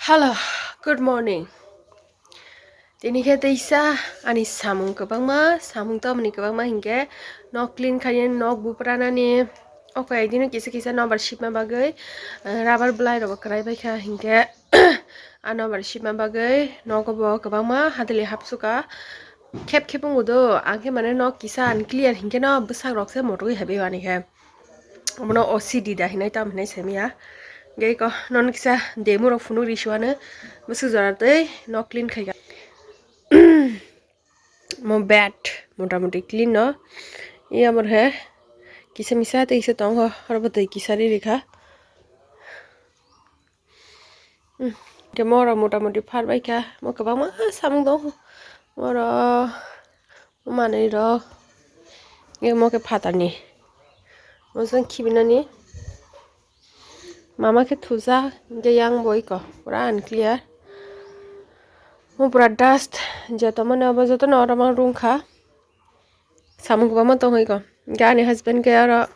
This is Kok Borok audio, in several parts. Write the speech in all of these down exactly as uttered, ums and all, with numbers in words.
Hello, good morning. Tini khe teisa ani samung kwbangma, samung tamoni kwbangma hinkhe nok clean khainani, nok bupranani. O koi dino kisa kisa nobar sibma bagwi, eh, rubber bwlai rokbo kwrai baikha hinkhe, a nobar sibma bagwi nogo bo kwbangma hadili hapsuka. Khep khep wngbo do, ang khe mane nok kisa unclear hinkhe no bwsak rok se motogwi hebai ani khe. Omono O C D da hinai tam hinai saimaya. Gei ko non kisa demo rok phunuk risuano bwswk jora tei nok clean khaika. Mo bed motamuti clean no. Iya mor he kisa misa tei kisa tongo, oro bo tei kisa ri rikha. Hmm, khe morok motamuti phar baikha, mo kwbangma samung tongo. Morok manwi rok, mo khe phatarni, mo jang khibinani. Mama khe thujak, hinkhe yang bo iko pura unclear. Mo pura dust, joto mane obo jotono oro ma rungkha. Samung kwbangma tongwi ko. Hinkhe ani husband khe oro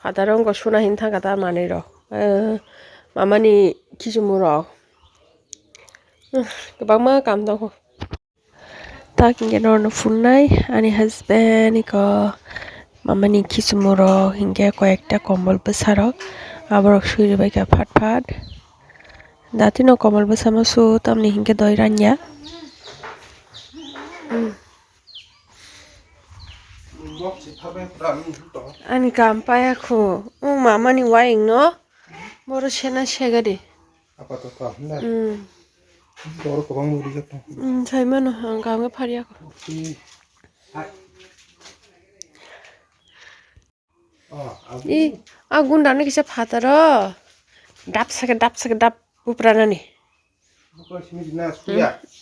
phataro wngkha suna hin thangkha ta manwi rok. Eh, mamani khichumung rok. Kwbangma kam tongo. Tak hinkhe norokno phunuknai ani husband iko mamani khichumung rok hinkhe koi ekta kombol bwsarok aborok suribaikha phat phat. Datino kombol bwsamo su tamni hinkhe doi ranya. Hmm. Ani kam paya kho. O mamani wayeng no. Boro sena segadi. Apa to to na. Hmm. Boro kwbang muri jato. Hmm, sai mano ang kam pharia kho. Oke. Hai. I, a gundani kisa phataro. Dap sake, dap sake, dap upranani.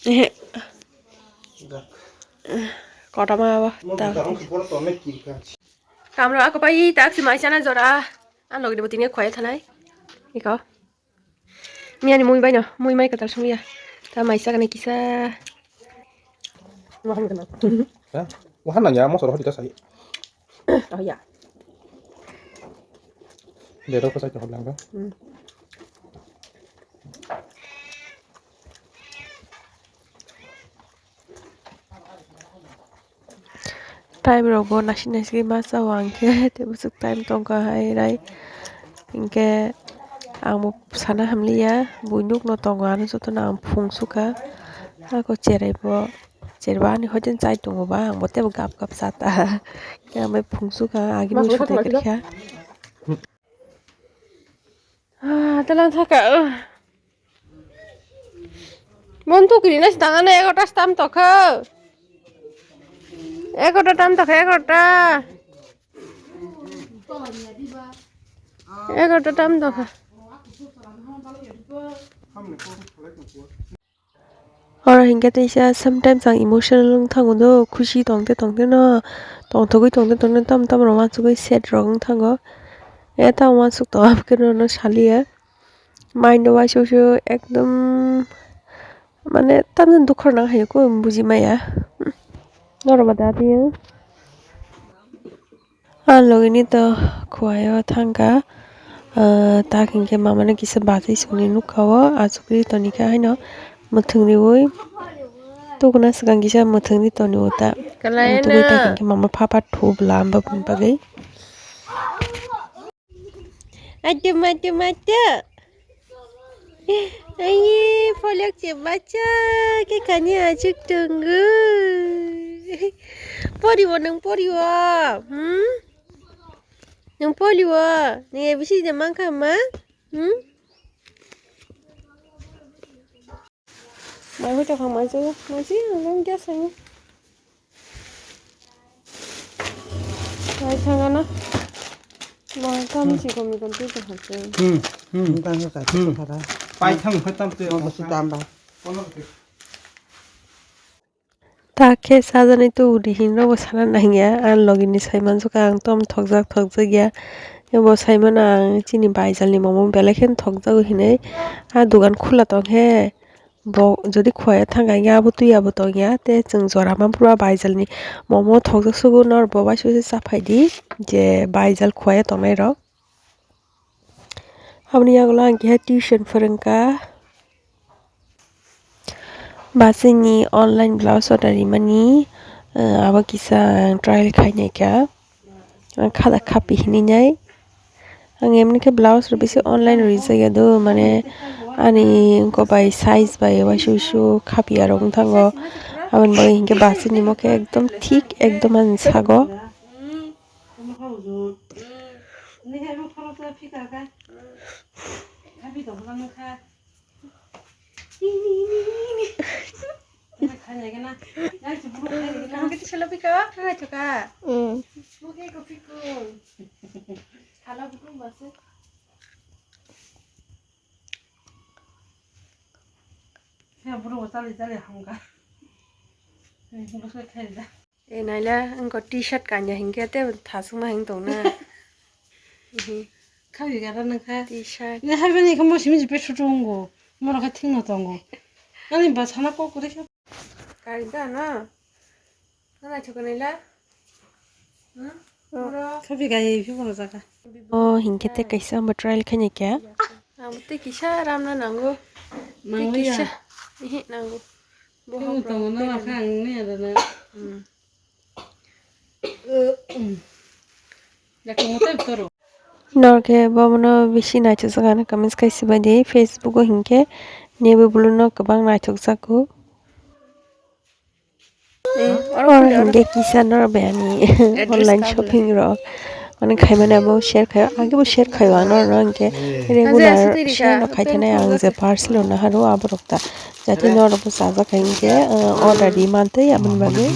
Ehe. Kotoma abo. Kamra ako pai tak si maisana jora. Ang logni botini khwaya thanai. Iko. Miyani mui bai no, mui mai kwtal songya. Ta mai sakani kisa. Ha? Wahan nanya, mo soro hodi ta sai. Oh ya. Dero ko sai to lang da. Hmm. Time rok bo nasik nasik ma chao ang khe, tei bwswk time tongkha hai rai. Hinkhe ang bo sana hamliya, buinukno tongo, ano jotono ang phung sukha. Ako cherai bo, cherba ani hoiten chai tongo ba, ang bo teibo gap gap cha ta. Khe ang bai phung sukha, agini usu tei kwrwikha. Ah, talang thaka. Mon tu kiri na sitang ane egarota stam tokha. Egarota tam tokha, egarota. Egarota tam tokha. Oro hinkhe teisa sometimes ang emotional wng thango do, khusi tongte tongte no, tongthogwi tongte tongte tamo tamo rok uansugwi sad rok wng thango. E tamo uansuk tongo, abokhe nono saliya. Mind o uaisukhe ekdom mane tamni dukhu nang hai khe buji maya. Norok ba da tiyung. Ah, logini to khuaio thangkha, ah, tak hinkhe mamano kisa bachai songni nukha o, achukgwi tonikha haino mwthwng riui tubuna swkang kisa mwthwng ri tonio ta. Kalai tubui na. Tak hinkhe mama phapha thubla amba bini bagwi. Atum, atum, atum. Aye, polok se bacha ke kani achuk tongo. Poriwo nwng poriwo? Hmm? Nwng poriwo? Nwng A B C de mankha ma? Hmm? Mai hui tokha mai se, mai se ang nang gas ang. Pai thangana. Mo tam si komi kon tu to hase. Hmm, hmm. Tang ka tu khara. Pai thang kha tam tu. Mo si tam ba. Kono ke. Ta khe sajani tu udi hin rogo sana nangya. Ang logini sai mansuka ang tom thokjak thokjak ya. Ebo sai mano ang chini baijalni momo belai khe thokjago hinui. A dogan khula tong khe. Bo jodi khuaio thangkha hinkhe abo twi abo tongya, tei chwng jora ma phuru a baijalni momo thokjak sugo norok bo uaisukhe chaphaidi je baijal khuaio tongnairok. Aboni yagulo ang keha tuition phwrwngkha. Basini online blouse order rimani, eh, abo kisa ang trial khainai kha. Ang khala khapi hinwi nai. Ang emni khe blouse rok bisi online rijak ya do, mane ani wngkok bai size bai waisa waisa khapi ya rok wng thango. Aboni bagwi hinkhe basini mo khe ekdom thik, ekdom ani sago. E naila wngkha t-shirt kanya hinkhe tei thasungma hinwi tongna. Khawi gara nangkha. T-shirt. Ni hai bini khe mo simi jipe sutu wngkha. Moro khe thingno tongo. Ani ba sana kok kwrwi khe. Kari da na? Na naithok naila? Hmm? Moro. Khawi gai phi bono jaga. O hinkhe tei kaisa omo trial khainai khe. Ang tei kisa ramna nango. Tei kisa. Ihi nango. Bohok tongo na kha ang ni ada na. Hmm. Norok khe bobono bisi naithokjak, ano comments khai se bai di, Facebook o hinkhe navy blue no kwbang naithokjago. Oro hinkhe kisa norok bai ani online shopping rok mane khaimani abo share khaio, age bo share khaio ano norok hinkhe regular share no khai thanai ang je parcel rok naharo aborok ta jate norok bo chajak hinkhe order di mantwi aboni bagwi.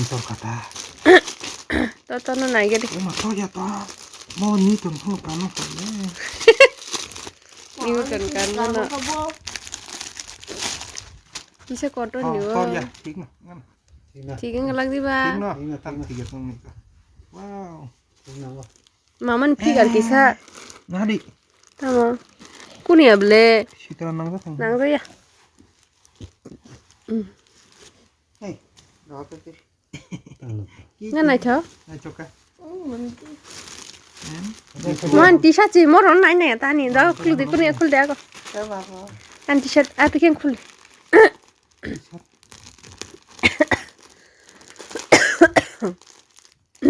Toto no nai gede. Ema to ya to. Mo ni ton ho kano ko ne. Ni ton kan no. Kisa kotor ni o. To ya, thik na. Thik wng lak di ba. Thik na. Thik na, thik na, thik na. Wow. Mama ni figure kisa. Nadi. Tamo. Kuni able. Sitra nang sa. Nang sa ya. Hey. Nga naithok? Naithok kha. Mo ani t-shirt si moron nai nai tani do khuldi kuni khuldi ako. Ani t-shirt ati khen khuldi.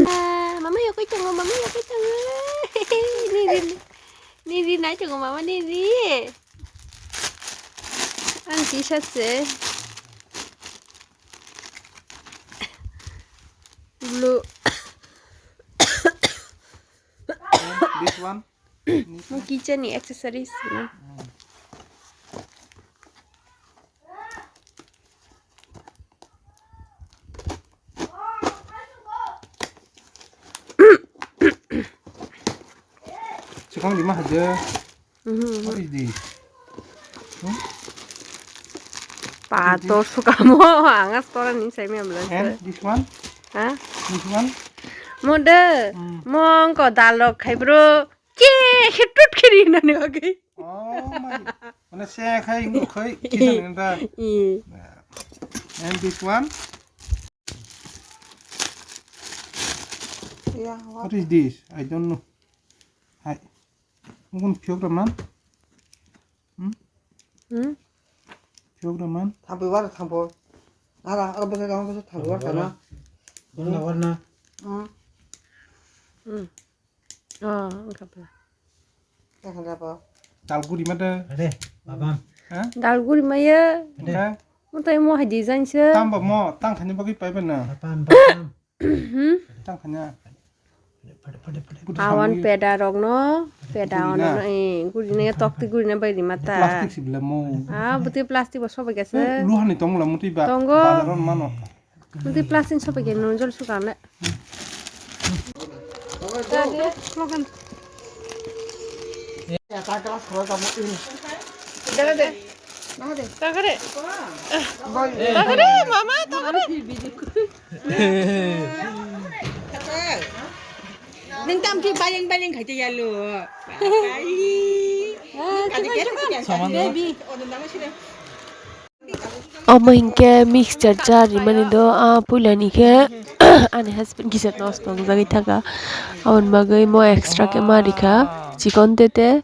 Ah, mama yokoi tongo, mama yokoi tongo. Nini, nini nai tongo mama nini. Ang t-shirt se. Blue. And this one? Mo kitchen ni accessories. Swkang lima haja. Mhm. What is this? Hmm? Pator sukamo, ang astora ni sai mi amla. And this one? Ha? This one? Mode, hmm. Mong ko dalok khai bro. Ke, ke tut kiri nani oke. Oh my. Mana se khai, khai, kita ni ta. I. And this one? Yeah, what? What is this? I don't know. Hi. Ngun phiok raman. Hmm? Hmm? Phiok raman. Thampi war thampo. Ara, ara basa kamu basa thampi war sana. Warna, warna. Hmm. Hmm. Oh, angkapla. Angkapla. Dalguri mata. Ade, babam. Ha? Dalguri maya. Ade. Mutai mo hai design se. Tamba mo, tang khani bagwi paiba na. Babam, babam. Hmm? Tang khani. Awan peda rok no, peda ono no, eh, guri ne tokti guri ne bai di mata. Plastic si bela mo. Ah, buti plastic bo sobai gese. Luhani tong la muti ba. Tongo. Bazar on mano. Muti plastic sopai ke nung jol sukang le. Dale, dale. Dale, dale. Dale, mama, dale. Nung tam ki baling baling khai te yalo. Baby. Omo hinkhe mixture cha rimani do, ah, puilani khe ani husband kisa nosto wngjagwi thangkha. Aboni bagwi mo extra khe ma rikha chikon tete.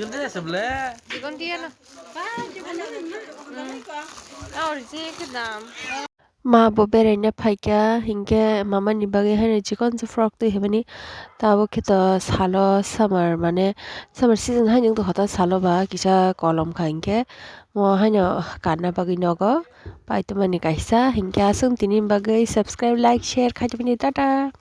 Jikon tiya na. Aur je ke dam. Ma bo beraina phaikha, hinkhe mamani bagwi haino chikon se frock twi himani. Tabuk khe to salo summer, mane summer season haino wngtong kha ta salo ba kisa kolom kha hinkhe. Mo haino kanna bagwi nogo paitwmani kaisa, hinkhe aswk tini bagwi subscribe, like, share khaitwmani, tata.